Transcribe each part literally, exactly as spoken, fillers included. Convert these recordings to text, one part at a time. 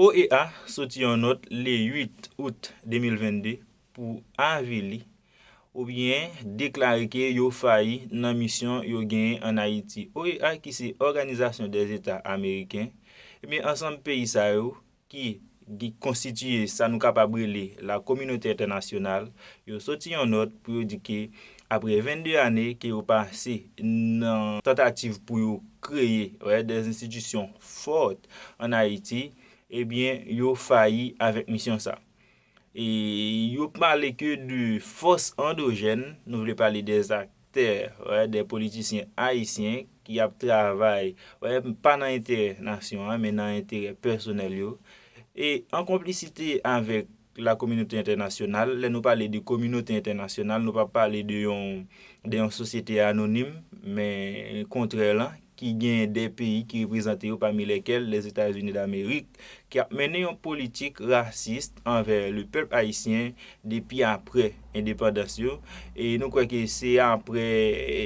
O E A soti yon nòt le uit out de mil vennde pou avili oubyen deklare ke yo fayi nan misyon yo genyen ann Ayiti. O E A ki se Òganizasyon dè Zeta Ameriken, ebyen ansanm peyi sa yo ki, ki konstitiye sa nou kapab rele la kominote entènasyonal, yo soti yon nòt pou yo di ke apre vennde ane ke yo pase nan tantativ pou yo kreye, wè, dè enstitisyon fò ann Ayiti, ebyen, yo fayi avèk misyon sa. E yo pale ke de fòs andojèn, nou vle pale dè aktè, wè, dè politisyen ayisyen ki ap travay, wè, pa nan enterè nasyon an, men nan enterè pèsonèl yo. E an konplisite avèk la kominote entènasyonal, lè nou pale de kominote entènasyonal, nou pa pale de yon, de yon sosyete anonim, men kontrè lan, ki gen de peyi ki reprezante yo, pami lèkèl Lèzetazini Damerik, ki ap mennen yon politik rasis anvè le pèp ayisyen depi apre endepandans yo. E nou kwè ke se apre, e,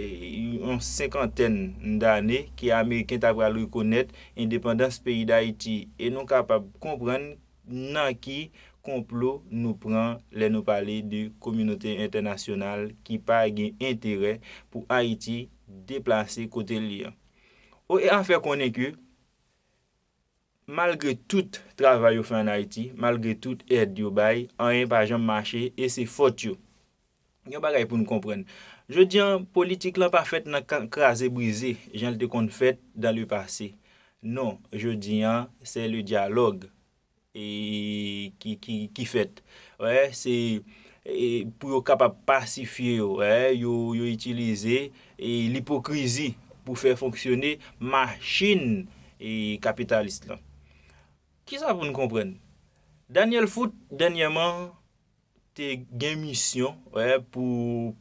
yon senkantèn dane ke Ameriken ta pral rekonèt endepandans peyi Dayiti. E nou kapab konprann nan ki konplo nou pran lè nou pale de kominote entènasyonal ki pa gen enterè pou Ayiti deplase kote li an. O E A fè konnen ke malgre tout travay yo fè ann Ayiti, malgre tout èd yo bay, anyen pa janm mache e se fòt yo. Yon bagay pou n konprann. Jodi an, politik lan pa fèt nan ka-, kraze brize, jan l te konn fèt dans le passé. Non, jodi an, se le dyalòg e ki, ki, ki fèt. Wè, se, e, pou yo kapab pasifye yo, wè, yo, yo itilize, e, lipokrizi pou fè fonksyone machin, e, kapitalis lan. Kisa pou n konprann? Daniel Foot, dènyèman, te gen misyon, wè, pou,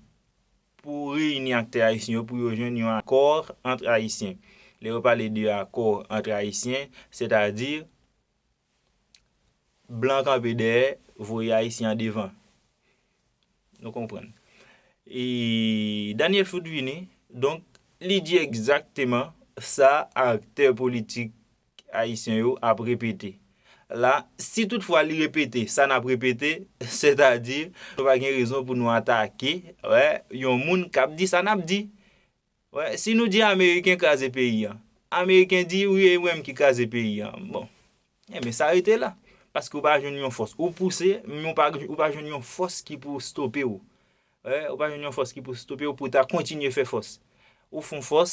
pou reyini aktè ayisyen yo, pou yo jwenn yon akò ant Ayisyen. Lè yo pale de akò ant Ayisyen, sètadi, blan kanpe dèyè, voye Ayisyen an devan. Nou konprann. E Daniel Foot vini, donk, li di egzakteman sa aktè politik ayisyen yo ap repete. La, si toutfwa li repete sa n ap repete, sètadi, nou pa gen rezon pou nou atake, wè, yon moun k ap di sa n ap di. Wè, si nou di Ameriken kraze peyi an, Ameriken di, wi, e mwen menm ki kraze peyi an. Bon, enben, sa rete la. Paske ou pa jwenn yon fòs. Ou pouse, men ou pa, ou pa jwenn yon fòs ki pou stope w. Wè, ou pa jwenn yon fòs ki pou stope w pou ta kontinye fè fòs. Ou fè yon fòs,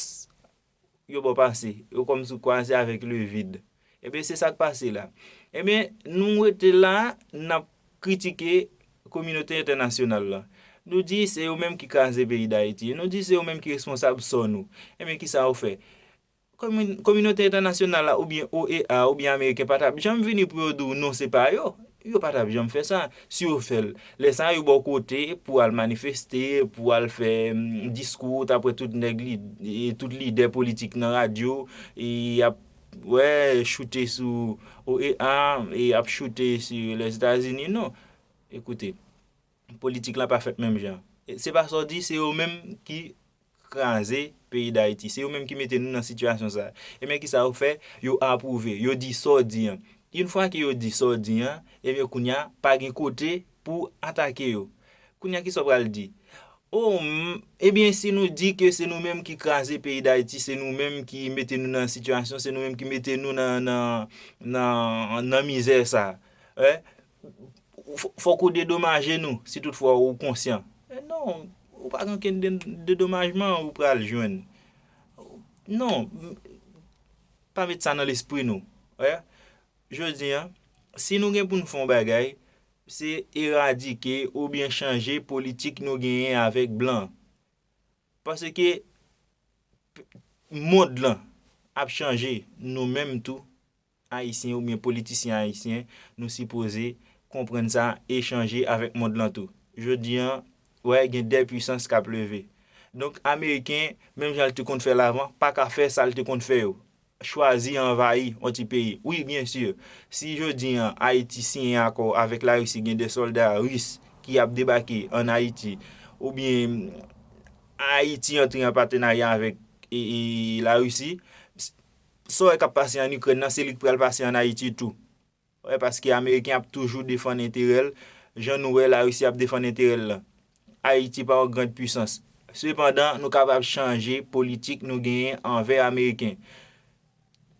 yo ba w pase. Yo kòmsi w kwaze avèk le vid. Ebyen, se sa k pase la. Ebyen, nou rete la, n ap kritike kominote entènasyonal la. Nou di se yo menm ki kraze peyi Dayiti. Nou di se yo menm ki responsab sò nou. Ebyen, kisa yo fè? Komi-, kominote entènasyonal la, oubyen O E A, oubyen Ameriken, pa t ap janm vini pou yo di w non, se pa yo. Yo pa t ap janm fè sa. Si yo fè l, lè sa a, yo ba w kote pou al manifeste, pou al fè, mm, diskou, t apre tout nèg li, e tout lidè politik nan radyo, e y ap, wè, choute sou O E A, e y ap choute sou Lèzetazini. Non. Ekoute, politik la pa fèt menm jan. E se pa sa w di, se yo menm ki kraze peyi Dayiti. Se yo menm ki mete nou nan sitiyasyon sa a. Ebyen, kisa yo fè? Yo apwouve. Yo di sa w di an. Yon fwa ke yo di sa w di an, ebyen, kounye a, pa gen kote pou atake yo. Kounye a, kisa w pral di? O, m, ebyen, si nou di ke se nou menm ki kraze peyi Dayiti, se nou menm ki mete nou nan sitiyasyon, se nou menm ki mete nou nan, nan, nan, nan mizè sa a, wè, fò-, fòk ou dedomaje nou, si toutfwa ou konsyan. Men non, ou pa gen okenn de-, dedomajman ou pral jwenn. Non, m-, pa met sa nan lespri nou. Wè, jodi a, si nou gen pou n fè yon bagay, se eradike oubyen chanje politik nou genyen avèk blan. Paske p-, mond lan ap chanje, nou menm tou, Ayisyen oubyen politisyen ayisyen, nou sipoze konprann sa e chanje avèk mond lan tou. Jodi a, wè, gen de pwisans k ap leve. Donk, Ameriken, menm jan l te konn fè l avan, pa ka fè sa l te konn fè yo. Chwazi anvayi yon ti peyi. Wi, byen si. Si jodi a, Ayiti siyen akò avèk Larisi, gen de sòlda ris ki ap debake ann Ayiti, oubyen Ayiti antre an patenarya avèk, e, e, Larisi, s-, sa w wè k ap pase ann Ikrèn nan, se li k pral pase ann Ayiti tou. Wè, paske Ameriken ap toujou defann enterè l, jan nou wè Larisi ap defann enterè l lan. Ayiti pa yon grand pwisans. Sepandan, nou kapab chanje politik nou genyen anvè Ameriken.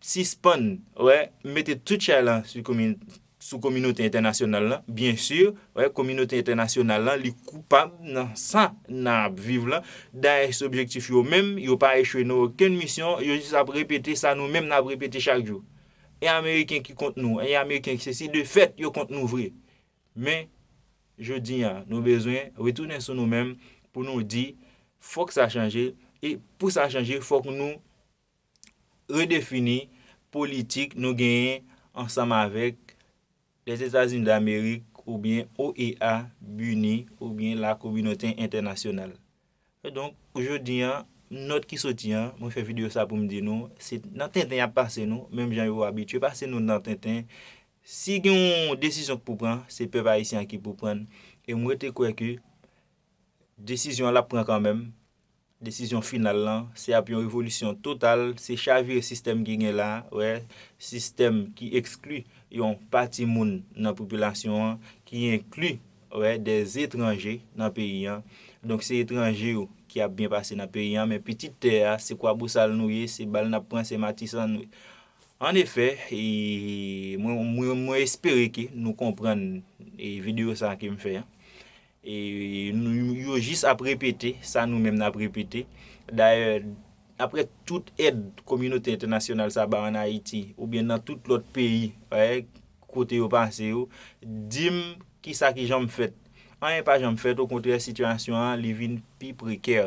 Sispann, wè, mete tout chay lan sou komi-, sou kominote entènasyonal lan. Byen si, wè, kominote entènasyonal lan, li koupab nan sa n ap viv lan. Dayè, se objektif yo menm, yo pa echwe nan okenn misyon, yo jis ap repete sa nou menm n ap repete chak jou. E Ameriken ki kont nou, e Ameriken ki sesi, de fèt, yo kont nou vre. Men, jodi a, nou bezwen retounen sou nou menm pou nou di, fòk sa chanje, e pou sa chanje, fòk nou redefini politik nou genyen ansanm avèk Lèzetazini Damerik oubyen O E A, BINUH, oubyen la kominote entènasyonal. Donk, jodi a, nòt ki soti an, mwen fè videyo sa pou m di nou, se nan tenten y ap pase nou, menm jan yo abitye pase nou nan tenten. Si gen yon desizyon k pou pran, se pèp ayisyen an ki pou pran l. E mwen rete kwè ke desizyon an l ap pran kanmenm. Desizyon final lan, se ap yon revolisyon total, se chavire sistèm ki gen la, wè, sistèm ki ekskli yon pati moun nan popilasyon an, ki enkli, wè, dèzetranje nan peyi an. Donk, se etranje yo ki ap byen pase nan peyi an, men pitit tè a, se kwabosal nou ye, se bal n ap pran, se matisan nou ye. Annefè, e, mwen, mwen, mwen espere ke nou konprann, e, videyo sa a ke m fè a. E, nou, yo jis ap repete sa nou menm n ap repete. Dayè, apre tout èd kominote entènasyonal sa ba ann Ayiti, oubyen nan tout lòt peyi, wè, kote yo pase yo, di m kisa ki janm fèt. Anyen pa janm fèt, okontrè, sitiyasyon an, li vin pi prekè.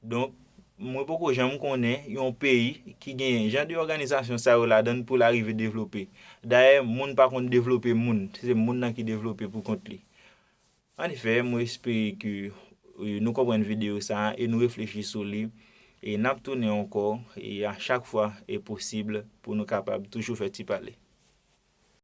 Donk, mwen poko janm konnen yon peyi ki gen jan de òganizasyon sa yo ladan l pou l arive devlope. Dayè, moun pa konn devlope moun, se moun nan ki devlope pou kont li. Annefè, mwen espere ke, e, nou konprann videyo sa a e nou reflechi sou li. E n ap tounen ankò, e a chak fwa e posib, pou nou kapab toujou fè ti pale.